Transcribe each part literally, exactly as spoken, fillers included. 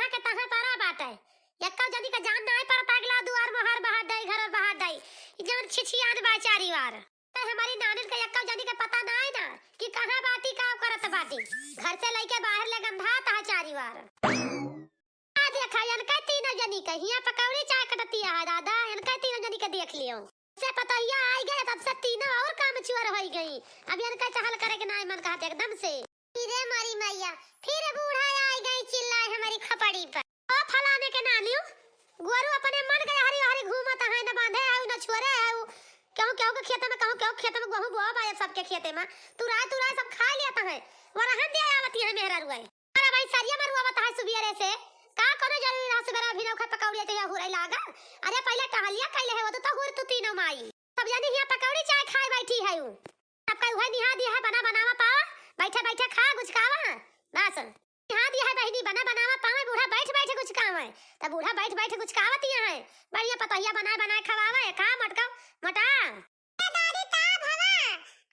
के तहाँ परा बाटे। एक्का जनी के जान नाहीं पड़त, अगला दुआर मोहार बहार दई, घर बहार दई। ई जवन छिछियान बा चारी वार। त हमरी नानिन के एक्का जनी के पता नाहीं ना कि कहाँ बाटी, का करत बाटी। घर से लइके बाहर ले गंधात ह चारी वार। आ देखा, इनके तीनों जनी के हियाँ पकौड़ी चाय कटतिया है दादा, इनके तीनों जनी के देख लियो। से पतोहिया आई गए, तब से तीनों और काम चोर होई गई। अब इनके चहल करे के नाहीं मन कहत एकदम से। फिर मरी मैया, फिर बूढ़ा आई गई चिल्लाए हमारी खपड़ी पर। ओ फलाने के नानियो, गोरू अपने मन गए हरी हरी घूमत है, न बांधे है, न छोरे है। केहू केहू के खेत में, कहूँ केहू खेत में गोहूँ बोआ बा सबके खेते में। तुराए तुराए सब खा लेत है। वरहन दे आवत है मेहरा रुआई। अरे भाई, सरिया में रुआवत है सुबियरे से। का कोनो जरूरी रहा सुबेरे अभी नौखा पकौड़िया तो या हुरै लागा? अरे पहिले टहलिया कैले है, वो तो, तो हुर तू तीनों माई। सब जनी हियाँ पकौड़ी चाय खाए बैठी है उ। सब कई उहे निहा दिया है, बना बनावा पावा, बैठे बैठे खा गुचकावा। बस। निहा दिया है बहिनी, बना बनावा पावे, बूढ़ा बैठ बैठ गुचकावे। तब बूढ़ा बैठ बैठ गुचकावत यहाँ है। बढ़िया पतोहिया बनाए बनाए खवावे, खा मटकाओ, मोटा। ए दादी, का भवा?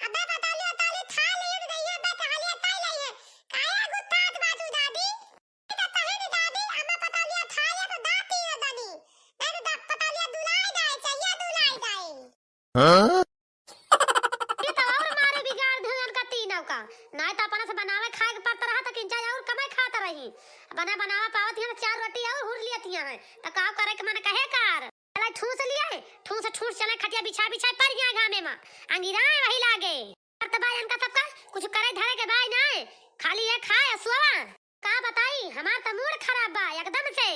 अबे बतालियो ताली था लिए न दइया, अबे कहलिए ताई लइए। काहे गुत्थात बाजू दादी? ई त तहे न दादी, अम्मा पतौलिया था ये तो दाती हो दनी। नहीं तो दा-, पतौलिया दुलाई दाए, चाहिए दुलाई दाए। हाँ? ये तो और मारे बिगाड़ दे उनका तीनों का। नहीं तो अपना से बनावे खाए के पड़त रहा तो किंचा और कमाई खात रही। बना बनावा पावत यहाँ चार रोटी और हुर लियत यहाँ है। तो का करे के मन कहे कार? चला ठूस लिए, ठूस ठूस चला खटिया बिछा बिछा पर गया घामे में। अंगिरा वही लागे। पर तो भाई इनका सबका कुछ करे धरे के भाई ना है। खाली ये खाए और सोवा। का बताई, हमार त मूड खराब बा एकदम से।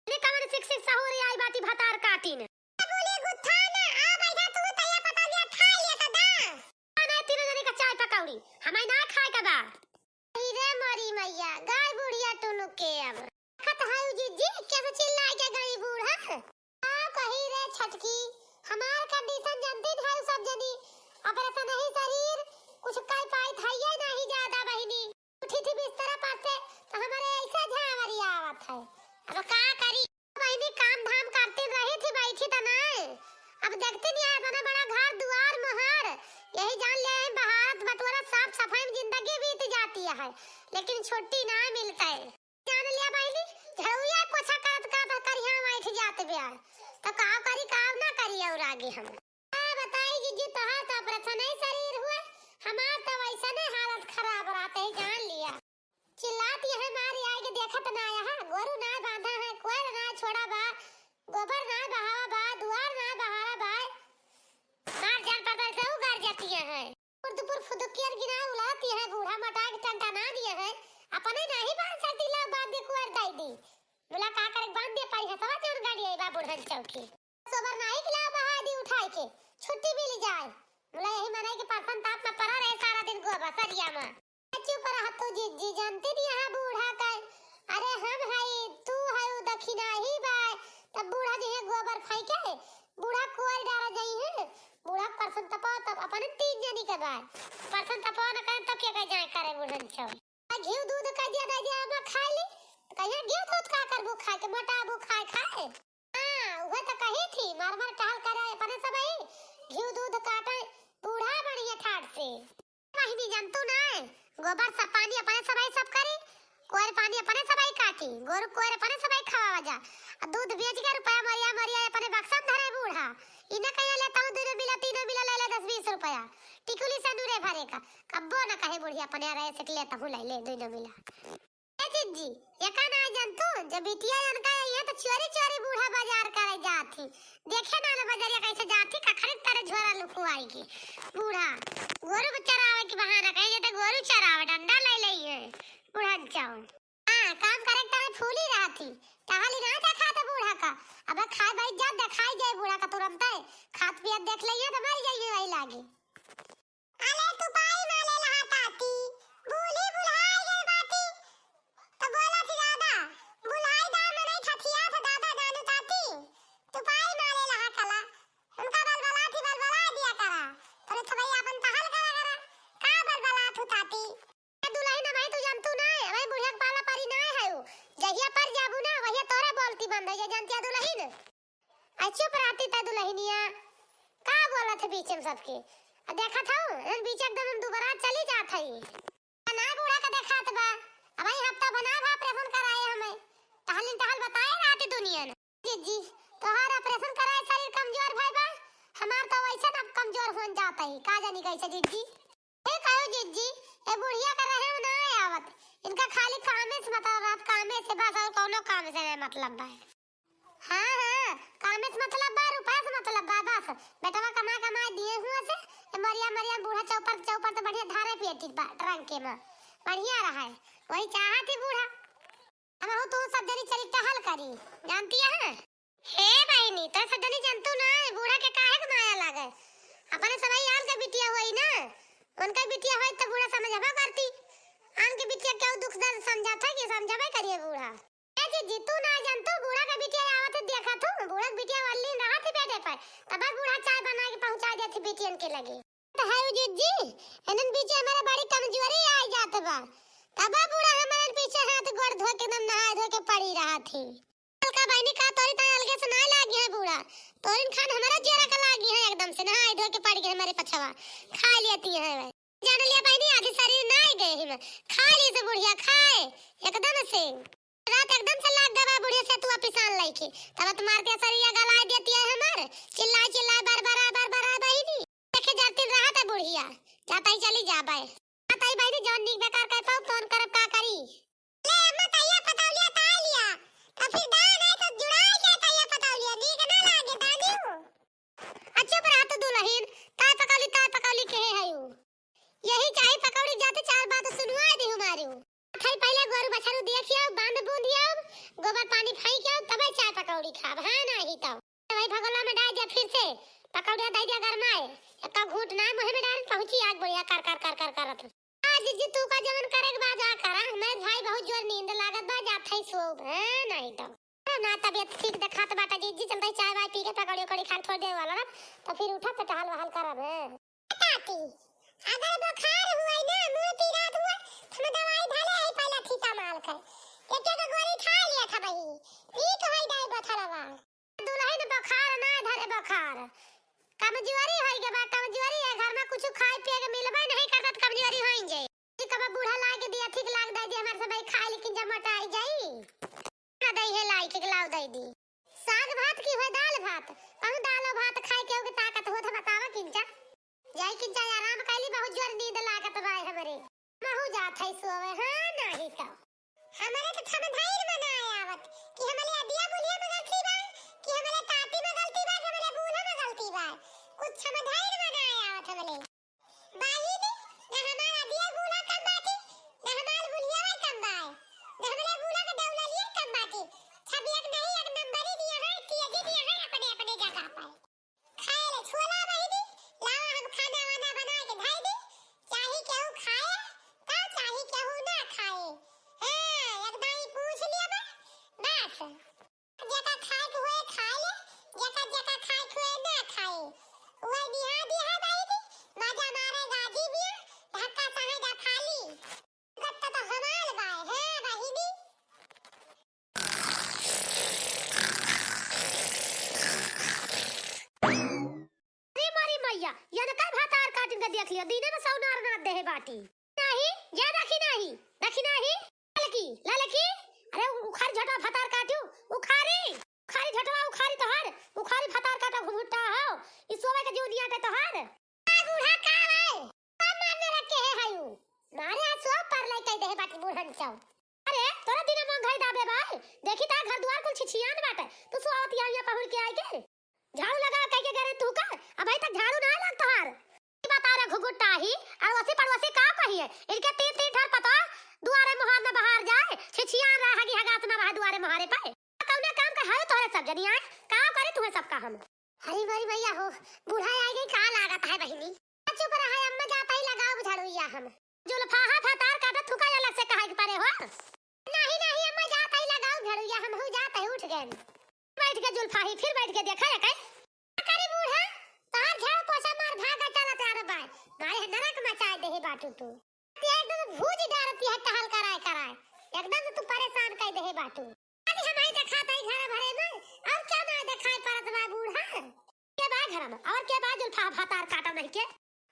ने कवन सिक सिक सहूरी आई बाटी भतार काटिन। बोले गुत्था ना, आ बैठा तू तैया पतौलिया खा लिया त दा। आ ना तीनों जने का चाय पकौड़ी, हमाई ना खाए का बा। ई रे मोरी मैया, गाय बुढ़िया टुनुके अब। देखत हऊ जिज्जी, कैसे चिल्लाए के गई बूढ़ा। का कही रे छटकी, हमार condition जानती है सब जनी। अब ऐसा नहीं शरीर, कुछ कह पाई था ये नहीं ज्यादा बहिनी। उठी थी बिस्तर पर से, तो हमारे ऐसे झांवरी आवत है। अब का करी? बहिनी काम धाम करती रही थी, बैठी तो नहीं। अब देखती नहीं है, इतना बड़ा घर, दुआर, मोहर, यही जान ले, बहारत, बटोरत, साफ सफाई में जिंदगी बीत जाती है, लेकिन छुट्टी ना मिलता है। जान लिया बहिनी, झड़ुआ पोछा करत करत करिया बैठ जात बिया। तो का करी, का ना करी और आगे हम। का बताई जीजी, तोहार तो अपने सनई शरीर हुए, हमार तो वैसने हालत खराब रहते है, जान लिया। चिल्लात यह मारी आए के देखत ना यहाँ, गोरू ना बांधा है, कोयर ना छोड़ा बा, गोबर ना बहावा बा, दुआर ना बहावा बा, मार जान पड़ता से उगार जाती है। फुदुपुर फुदुकियर गिना उलाती है, बूढ़ा मटाक टंटा ना दिए है, अपने नहीं बांध सकती, ला बांध दे कुआर दाई दी। बोला का करे बांध दे पाई है, सवा जौन गाड़ी आई बा बुढ़न चौकी। सोबर नाही के ला बहा दी उठाई के, छुट्टी मिल जाए। बोला यही मनाई के परसन ताप में पड़ा रहे सारा दिन गोबर सरिया में। चुप रह तू जीजी, जानती नहीं यहाँ बूढ़ा का। अरे हम हई, तू हऊ, दखिनाही बाय। तब बूढ़ा जी है गोबर फेंके, बूढ़ा कोई डारा जाई है। बूढ़ा परसन तपाओ तब अपने तीन जनी के बाय। परसन तपाओ न करे तब के कह जाए करे बूढ़न छो। आ घी दूध कह दिया दे दिया अब खा ली। तो कहिया घी दूध का करबू खाए के, मोटा आबू खाए खाए। हाँ, उहे तो कही थी, मर मर टहल करे अपने सबही, घी दूध काटे, बूढ़ा बढ़िया ठाट से। बहिनी जानतू ना, गोबर सब पानी अपने सबही सब करी, कोयर पानी अपने सबही काटी, गोरू कोयर अपने सबही खवावा जा, आ दूध बेच के रुपया मरिया मरिया अपने बक्सा में धरे बूढ़ा। इने कहिया लेता हूँ, दुनो मिला, तीनो मिला, ले ले दस बीस रुपया, टिकुली से नूरे भरे का, कब्बो न कहे बुढ़िया अपने रहे से लेता हूँ, ले ले दुनो मिला। ए जिज्जी, एका ना जानतू, जब बिटिया इनका आई है तो चोरी चोरी बूढ़ा बाजार करे जात ही। देखे ना ले बजरिया कैसे जात ही, कखरी तरह झोरा लुकुआई के। बूढ़ा, गोरू के चरावे के बहाना कहीं जाते गोरू चरावे, डंडा ले ले है। बूढ़ा जाओ। हाँ, काम करे के टाइम फूली रहत ही। टहली ना देखा तो बूढ़ा का। अब खाए बैठ जा, दिखाई जाए बूढ़ा का तुरंत है। खात पियत देख ले तो मर जाइए वही लागे। अले तुपाई माले लहा ताती, बूढ़ी बुढ़ाई गई बाती। तो बोला थी दादा, बुढ़ाई दाम में नहीं थथिया था दादा जानू ताती। तुपाई माले लहा कला, उनका बलबला थी बलबला दिया करा। तोरे तो भाई अपन तहल करा करा, का बलबला थू ताती। ए दुलहिन, अबही तू जानतू ना, अबही बुढ़िया के पाला पारी ना है उ। जहिया पर जाबू ना, वहिया तोरे बोलती बंद है, ये जानतिया दुलहिन। आ चुप रहती त दुलहिनिया, का बोलत है बीच में सबके? आ देखत हऊ, एन बीच एकदम हम दुबरा चली जात हई। आ ना बूढ़ा के देखात बा, अबही हफ्ता बना भा operation कराए हमें। तहली जिज्जी, ए कहो जिज्जी, ए बुढ़िया का रहे ना आवत, इनका खाली कामे से मतलब रहत, कामे से बस, और कौनो काम से नहीं मतलब बा। हाँ, हाँ, कामे से मतलब बा, रुपया से मतलब बा, बस। बेटवा कमा कमा दिए हुआ से, ए मरिया मरिया बूढ़ा चौपर चौपर तो बढ़िया धारे पिए ठीक बा, ट्रंक के माँ। बढ़िया रहा है, वही चाहत ही बूढ़ा। अब हो तू सब जनी चली टहल करी, जानती है? हे बहिनी, तो सब जनी जनतू ना, बूढ़ा के काहे के माया लागे? अपने सबई आन के बिटिया होई ना, उनका बिटिया होई तो बूढ़ा समझबा करती। आन के बिटिया केहू दुख दर्द समझत है कि समझबे करिए बूढ़ा। ए जिज्जी, तू ना जानतू, बूढ़ा के बिटिया आवत है, देखा तू, बूढ़ा के बिटिया वल्ली रहत ही बेडे पर, तब बूढ़ा चाय बना के पहुँचा देत ही बिटियन के लगे। तो है जिज्जी, इनन पीछे हमारे बड़ी कमजोरी आ जात बा, तब बूढ़ा हमारे पीछे हाथ गोड़ धो के एकदम नहाए धो के पड़ी रहत ही। का बहिनी का तोरी ताई अलगे से ना लागी है बूढ़ा, तोरिन खान हमारा जियरा का लागी है एकदम से, नहाए धो के पड़ गए हमारे पछवा, खा लेती है वह। जान लिया बहिनी, आज शरीर ना गए ही में, खा ली से बुढ़िया खाए एकदम से। रात एकदम से लाग गवा बुढ़िया से तू पिसान लइके, तब तो मार के शरीर गलाए देती है हमार, चिल्लाए चिल्लाए बरबरा बरबरा बहिनी। देखे जाती रहत है बुढ़िया, जाता ही चली जाबे। बताई बहिनी, जौन नीक बेकार कह पाऊ तौन करब का करी। ले अम्मा, तैया पतौलिया ताई लिया। तो फिर दान है तो जुड़ाई के तैया पतौलिया, नीक ना लागे दानी हो। अच्छा, पर हाथ दुलहिन, ताय पकौली, ताय पकौली कहे है उ। यही चाही पकौड़ी जाते चार बात सुनवाए दे हमारे उ। थाई पहले गोरू बछरू देखियो, बांध बूंदियो, गोबर पानी फेंकियो, तबे चाय पकौड़ी खाब, हाँ नाही तो। तो वही भगोला में डाल दिया फिर से, पकौड़िया दे दिया गरमाए, एक घूंट ना मुँह में डाल पहुँची आग बढ़िया कर कर कर कर करत। आज जिज्जी तू का जवन करे के बा जा करा, हमारे भाई बहुत जोर नींद लागत बा, जात है सोब, हाँ, नाही तो। ना तबियत ठीक देखात बाटा जिज्जी, चलते चाय वाय पी के पकौड़ी उकौड़ी खा के थोड़ी देर वाला ना, तो फिर उठब तो टहल वहल करब, हाँ। ताती, अगर बुखार हुए ना, मुंह पीरात हुए, तो हम दवाई धले आई पहला थीता माल कर। एक एक गोली खा लिया था बही, ठीक होई जाए बथलवा। दुलहिन बुखार ना धरे बुखार, कमजोरी होई के बा, कमजोरी है, घर में कुछ खाए पिए के मिलबे नहीं करता तो कमजोरी होई जाए। ई कब बूढ़ा लाए के दिया ठीक लाग दे जे हमारे सब खाए लेकिन जब मोटाई जाई। ना दई है लाई के लाओ दई दी। साग भात की होए दाल भात, कहूँ दाल और भात खाए के होके ताकत होत है बतावा किंचा। जाई किंचा आराम कैली, बहुत जोर नींद लागत बा हमरे। महू जात है सोवे, हाँ नाही तो। हमरे तो समझाइल में ना आवत कि हमरे अदिया बुढ़िया में गलती बा, कि हमरे ताती में गलती बा, कि हमरे बूढ़ा में गलती बा। कुछ समझाइल में ना आवत हमरे। बाहिनी, ना हमार अदिया बूढ़ा कम बाटी, ना हमार बुढ़िया कम बाय, ना हमरे बूढ़ा के दौललिया कम बाटी। सब एक नहीं, एक नंबरी दिया है, तेजी दिया है अपने, अपने जगह पर। खाए ले छोला बहिनी, लावा हम खाना वाना बना के धर दी, चाहे केहू खाए, तो चाहे केहू ना खाए। हाँ, एक दाई पूछ लिया बा, बस। जेका खाए के होए खाए ले, जेका, जेका खाए के होए ना खाए। उहे बिहा दिया है बहिनी, मजा मारे गाजी बिया, धक्का चाहे जा खाली। गत्ता तो हमार बाय है बहिनी। अरे मोरी मैया, ये तो कई भातार काटिन का देख लिया, दीने में सौ नार नाद दे है बाटी। नाही, ये रखी नाही, रखी नाही। ललकी, ललकी, अरे उखारी झटवा भतार काटू, उखारी, उखारी झटवा, उखारी तोहार, उखारी भतार काटा घुघुटा हो, ई सोवे के जीव दिया ते तोहार। आ बूढ़ा का रे? का मारने रखे है हायू? मारे आ सो पर लाई कह दे है बाटी बूढ़न चाऊ। अरे, तोरा दिना मंगाई दाबे भाई, देखी ता घर दुआर कुल छिछियान बाटे, तू सोवत यहाँ, यहाँ पहुड़ के आई के। झाड़ू लगा कह के गरे तू का, अबही तक झाड़ू ना लाग तोहार। ई बता रे घुघुटाही, अड़ोसी पड़ोसी का कहिए, इनके तीन तीन ठर पता दुआरे मोहार में बाहर जाए, छिछियान रहे, हगी हगात ना रहे दुआरे मोहारे पे। कौने काम का है तोहरे सब जनी आए, का करे तुम्हें सबका हम। अरे मोरी मैया हो, बूढ़ा आ गई का लागत है बहिनी। चुप रहा अम्मा, जाता ही लगाओ झाड़ू या हम। जुल्फाहा भतार काटा थुका अलग से कहे के परे हो। नाही, नाही, अम्मा, जात हई, लगाऊ झाड़ू, या हमहू जात हई, उठ गए। बैठ के जुल्फाही, फिर बैठ के देखा है कई। का करे बूढ़ा, तोहार झाड़ू पोछा मार भागा चला तार बाय। मारे है नरक मचाए देहे बाटू तू। ते एकदम भूज डारती है टहल कराए कराए। एकदम से तू परेशान कर देहे बाटू। अरे हम ही देखा ताई घर भरे में, और क्या ना दिखाई पड़त बा बूढ़ा? के बा घर में, और के बा जुल्फा भतार काटा नहीं के?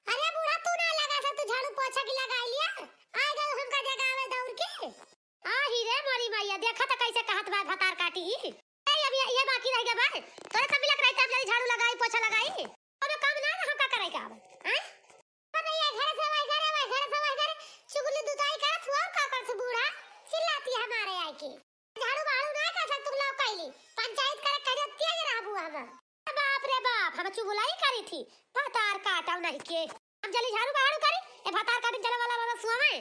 अरे बूढ़ा, तू ना लगा से तू झाड़ू पोछा की लगाई लिया, आ गए हमका जगावे दौड़ के। आ ही रे मोरी मैया, देखा तो कैसे कहत बा भतार काटी। ए, अब ये, ये बाकी रह गया बा, तोरे सब मिलक रही तब जल्दी झाड़ू लगाई, पोछा लगाई, कोनो काम ना ना हमका करे का अब, हैं? थी, भतार काटउ नहीं के। हम चली झाड़ू बहारू करी, ए भतार काटी चले वाला वाला सुआ में।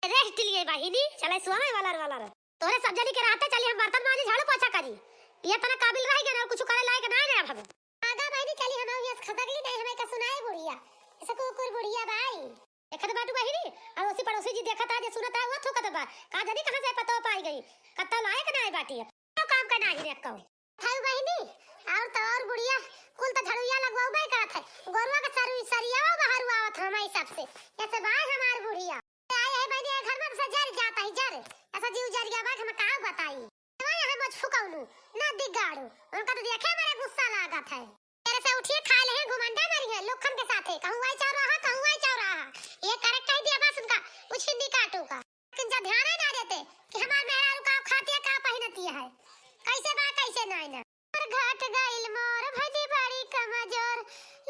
रेस्ट लिए बहिनी, चले सुआ में वाला वाला रे। तोरे सब जनी के रहते चली हम बर्तन मांजी, झाड़ू पोछा करी। ये तना काबिल रह गए ना, कुछ करे लायक नहीं रहे अब हम। आगा बहिनी चली हम, यस खसकली नहीं हमें का सुनाए बुढ़िया। ऐसा कुकुर बुढ़िया बाई। देखत बाटू बहिनी, अड़ोसी पड़ोसी जी देखत आ, जे सुनत आ, वो थूकत बा। का जानी कहाँ से पतो पाई गई। कत्ता लायक ना है बाटी। तो काम का नाही रे कौ। थाई बहिनी, और तो और बुढ़िया, कुल तो झड़ुइया लगवाऊ बे करत है। गोरुआ के सरू-, सरियावा बहारू आवत है हमारी सबसे। ऐसे बाय हमार बुढ़िया। आए है बहिनी, ये घर में से जर जाता है, जर। ऐसा जीव जर गया बा, हम का बताई। तो यहाँ मत फुकाउनु, ना दिगाड़ू। उनका तो देखे मेरा गुस्सा लागत है। तेरे से उठिए खा ले हैं, घुमंडा मरी है, लोखन के साथे। कहूँ आई चाव रहा, कहूँ आई चाव रहा। ये करेक्ट कह दिया बस उनका, कुछ हिंदी काटू का। लेकिन जब ध्यान ना देते कि हमार मेहरारू का खाती है, का पहिनती है, कैसे बा, कैसे नाई ना। और घट गइल मोर भजी बड़ी कमजोर,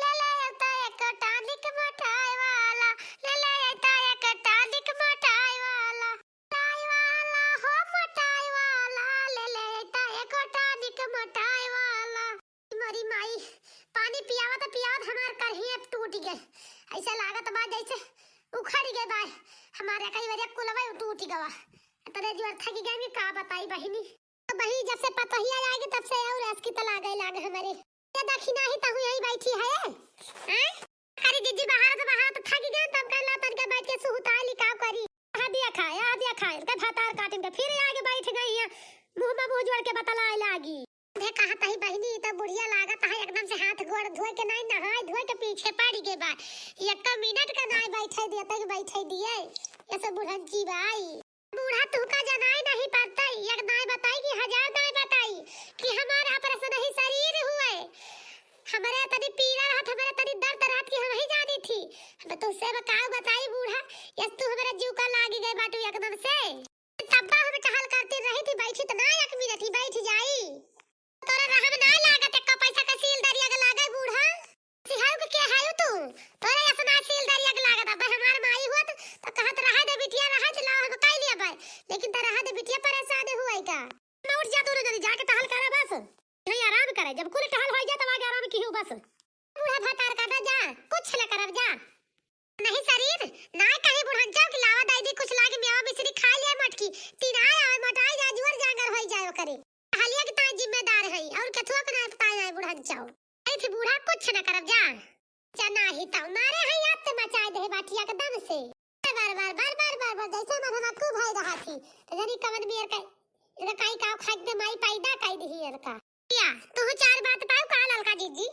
ले ले अउता एक टॉनिक मोटाए वाला, ले ले अउता एक टॉनिक मोटाए वाला। मोटाई वाला हो, मोटाई वाला, ले ले अइता एको टॉनिक मोटाई वाला। मोरी माई, पानी पियावत पियावत हमार करहिया टूट गए। ऐसा लागत बा जैसे उखड़ गए बा। हमारे कई बार कुलवा टूट गवा। तने जो अर्थ की गए का बताई बहिनी। तो बही जब से पतोहिया आएगी तब से और असकी तो लागे लागे हमारे। ये दखिना ही तहु यही बैठी है। हैं? अरे जिज्जी, बाहर से बाहर तो थक गए, तब कहला तनिका बैठ के सुहुताई ली, का करी? आ दिया खाए, आ दिया खाए, इनका भातार काटिन के फिर आगे बैठ गई है, मुँह में मुँह जोड़ के बतलाए लागी। दे कहा तही बहिनी, ई तो बुढ़िया लागत है एकदम से हाथ गोड़ धोए के नहीं, नहाए धोए के पीछे पड़ गए बा। एक मिनट का नहीं बैठे दिए, तक बैठे दिए, ऐसे बुढ़ंची बाई। बूढ़ा तुहका जनाई नहीं पड़तई, एक दाई बताई कि हजार दाई बताई कि हमार ऑपरेशन ही शरीर हुए। हमरे तनी पीड़ा रहत, हमरे तनी दर्द रहत कि हम ही जानी थी। हम तुझसे अब का बताई बूढ़ा, यस तू हमरे जीव का लागी गए बाटू एकदम से। तब्बा हम टहल करती रही थी, बैठी तो ना एक मिनट ही बैठ जाई। तोरा रहम ना लागत, एक्का पैसा का सील दरिया के लागे बूढ़ा। सिहाऊ के के हायु तू? तोरे असना सील दरिया के लागत। अब हमार माई होत तो कहत रहे दे बिटिया रहे तो लाओ हम काई लिया बाय। लेकिन तो रहे दे बिटिया परेशान हुआ का। ना उठ जा दोनों जनी जाके टहल करा बस। यहीं आराम करे, जब कुल टहल हो जाए तब आगे आराम की हो बस। बूढ़ा भातार काटा जा, कुछ न करब जा। नहीं शरीर, ना कहीं बुढ़न जाओ कि लावा दाई दी कुछ लागे मेवा मिश्री खा लिया मटकी। तीन आए आवे मोटाई जा जुअर जांगर होई जाए ओकरे। टहलिया के ताई जिम्मेदार है और केथुआ के ना पता है बुढ़न जाओ। अरे थी बूढ़ा कुछ न करब जा। जना ही तो मारे है याद ते मचाए दे बाटी एकदम से। बार बार बार बार बार बार जैसे मन हम अक्कू भाई रहा थी। तो जनी कवन बियर का, इनका काई का खाई दे माई पैदा काई दही इनका। या, तू चार बात पाऊ का ललका जीजी?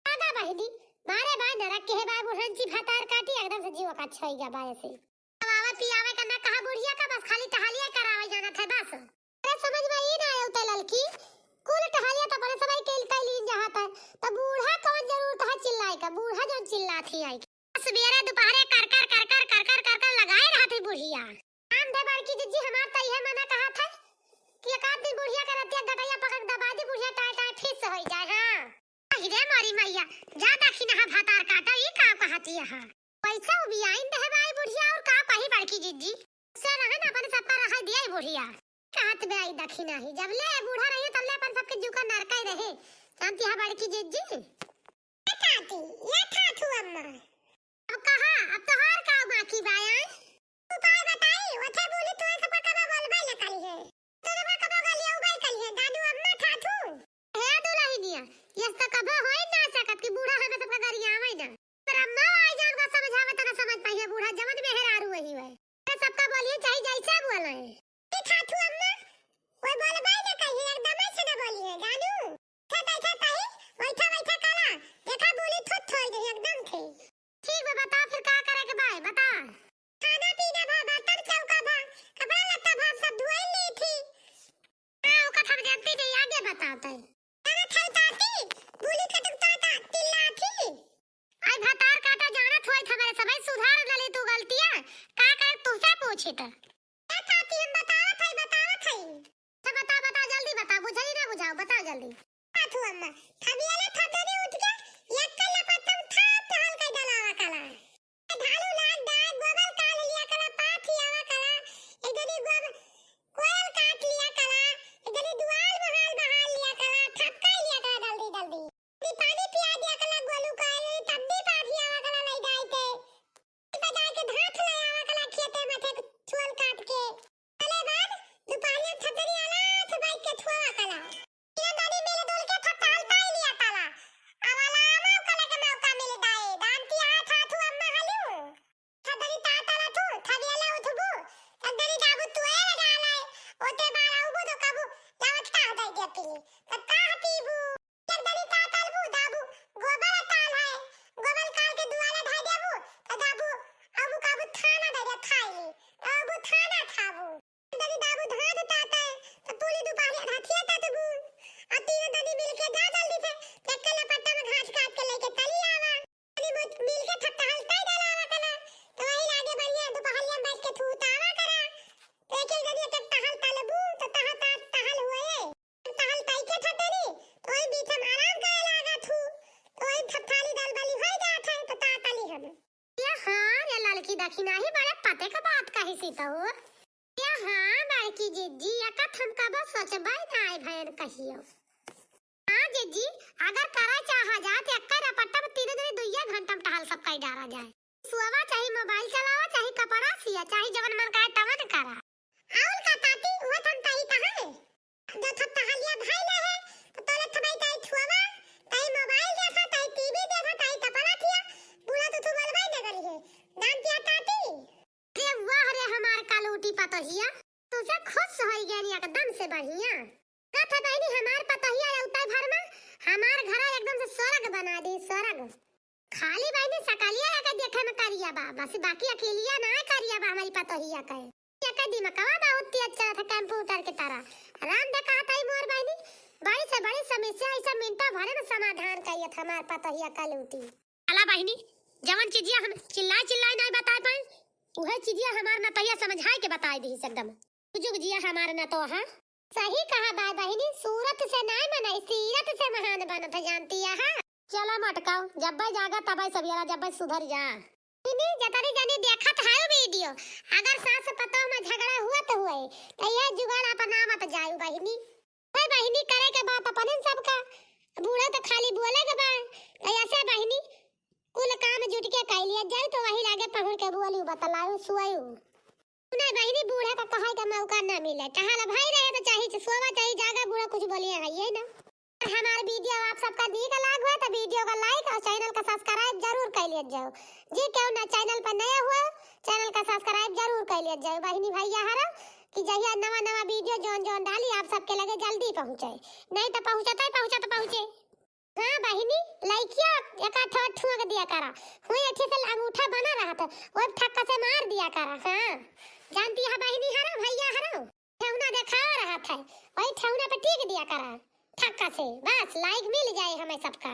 आगा बहिनी, मारे बाय नरक के है बाय बुढ़न ची भातार काटी एकदम से जीव का छोई गया बाय से। अब आवे पियावे का ना कहा बुढ़िया का, बस खाली टहलिया करावे जाना था बस। अरे समझ में ई ना आयो ते ललकी, कुल टहलिया तो अपने सबाई के कई लीन जहाँ तक, तो बूढ़ा कौन जरूरत है चिल्लाए का, बूढ़ा जौन चिल्लात ही आई। सवेरे दोपहरे कर कर कर कर कर कर कर कर लगाए रहत ही बुढ़िया। काम दे बड़की जिज्जी, हमार तो इहे मना कहा था कि एक आध दिन बुढ़िया के रतिया गटैया पकड़ दबा दी, बुढ़िया टाय टाय फिस होई जाए। हाँ। अहि रे मोरी मैया, जा दखिनहा भातार काटा, ई का कहती है? पैसा उबियाइन दे बाई बुढ़िया, और का कही बड़की जिज्जी? से रहन अपन सबका रहा दिया ई बुढ़िया। कहत बे आई दखिनहा ही, जब ले बूढ़ा रही तब ले अपन सबके जुका नरकाई रहे। जानती है बड़की जिज्जी? ये थाथू, ये थाथू अम्मा। अब कहा, अब तोहार का बाकी बा, आय? उपाय बताई, ओथे बोली तोहे सबका कबा बोलबे न करी है। तोरे सबका कबा गलिया उबाई करी है, दादू अम्मा थाथू। हे दुलहिनिया, यस त कबो होई ना सकत कि बूढ़ा हमें सबका गरियावे ना। पर अम्मा आई जान का समझावे तना समझ पाई है बूढ़ा, जवन मेहरारू वही है। तो सबका बोलिए चाहे जैसे बोले। ए थाथू अम्मा, कोई बोलबे ना कही, एकदम से ना बोली है, जानू। बैठा, बैठा, ताई, बैठा, बैठा, काला। देखा, बोली थुत थोई दे एकदम थे। ठीक बा, बता फिर का करे के बा, बता। खाना पीना भा, बर्तन चौका भा, कपड़ा लत्ता भा, सब धोई ली थी। हाँ, ओका हम जानती नहीं, आगे बताओ ताई। खाना खाई ताती, बोली कटक ताता, तिल्ला थी। आई भतार काटा जानत होई, हमारे सबई सुधार न ले तू गलतिया, का करे तुझसे पूछी त। ए काकी, हम बतावत हई, बतावत हई। अच्छा, बता, बता, जल्दी बता, बुझाई ना बुझाओ, बताओ जल्दी। हाथू अम्मा, थबियाला थतनी उठ के, एक कल्ला पत्तम थाप टहल के डलावा कला। ढालू लाग डाय, गोबर काल लिया कला, पाथी आवा कला, एक जनी गोब-, कोयल काट लिया कला, एक जनी दुआल बहाल बहाल लिया कला, थपकाई लिया कला, जल्दी, जल्दी। दी पानी पिया दिया कला, गोलू का, नाही बड़े पते का बात कही सी तो। या हाँ बड़की जिज्जी, एकत हम कबो सोचबे नाय भयन कहियो। हाँ जिज्जी, अगर करा चाहा जात, एक्का रपट्टा में तीनों जने दुइया घंटा में टहल सब कई डारा जाए। सुआवा चाहे मोबाइल चलावा, चाहे कपड़ा सिया, चाहे जवन मन करे तवन करा। आउल का ताती, उहे थन ताई कहाँ है? जो थन तहलिया भाई ले है, तो तोले थबाई ताई थुआवा, ताई मोबाइल देखा, ताई टीवी देखा, ताई कपड़ा थिया, बूढ़ा तो थू बोलबाई न करी है। दान किया ताती। अरे वाह रे हमार कालूटी पतोहिया, तुझे खुश होई गई एकदम से बढ़िया। कथा बहनी हमार पतोहिया उताई भर में, हमार घरा एकदम से स्वर्ग बना दी, स्वर्ग। खाली बहनी सकलिया एके देखे में करिया बा, बस बाकी अकेलिया ना करिया बा हमारी पतोहिया के। एके दिमकवा बहुत तेज चलत है कंप्यूटर के तरह। राम दे कहत हई मोर बहनी, बड़ी से बड़ी समस्या ऐसा मिनटा भरे में समाधान करियत हमार पतोहिया कालूटी। अला बहनी, जवन चीजिया हम चिल्लाए चिल्लाए नाय बताए पाए, उहे चीजिया हमार नतोहिया समझाए के बताए दी एकदम। जुग जिया हमार नतोहा। सही कहा बा बहिनी, सूरत से नाय मनई, सीरत से महान बनत है, जानती है। चला मटकाओ, जब्बे जागा तबे सबियरा, जब्बे सुधर जा। इनी जतनी जनी देखत है वीडियो, अगर सास पतोह में झगड़ा हुआ तो हुए, तो ये जुगाड़ अपनावत जाऊ बहिनी। ओए बहिनी, करे के बात अपने सबका, बूढ़ा तो खाली बोले के बा, तो ऐसे बहिनी कुल काम जुट के कर लिया जाए, तो वही लागे पहुँच के बोलू बतलाऊ सुआऊ। नहीं बहिनी, बूढ़ा का कहे का मौका ना मिले। टहल भाई रहे तो चाहे च-, सोवा चाहे जागा, बूढ़ा कुछ बोलिए है ये ना। और हमार वीडियो आप सबका नीक लाग हुआ तो वीडियो का लाइक और चैनल का सब्सक्राइब जरूर कर लिया जाओ। जे केहू ना चैनल पर नया हुआ, चैनल का सब्सक्राइब जरूर कर लिया जाओ बहिनी भैया हरा, कि जहिया नवा नवा वीडियो जौन जौन डाली आप सबके लगे जल्दी पहुँचे, नहीं तो पहुँचते पहुँचत पहुँचे। हाँ बहिनी, लइकिया एका ठो ठुआ के दिया करा। हुई एठी से अंगूठा बना रहा था, वो ठक्का से मार दिया करा। हाँ, जानती है बहिनी हरा, भैया हरा, ठेहुना देखावा रहा था, वही ठेहुना पे टीक दिया करा ठक्का से, बस लाइक मिल जाए हमें सबका।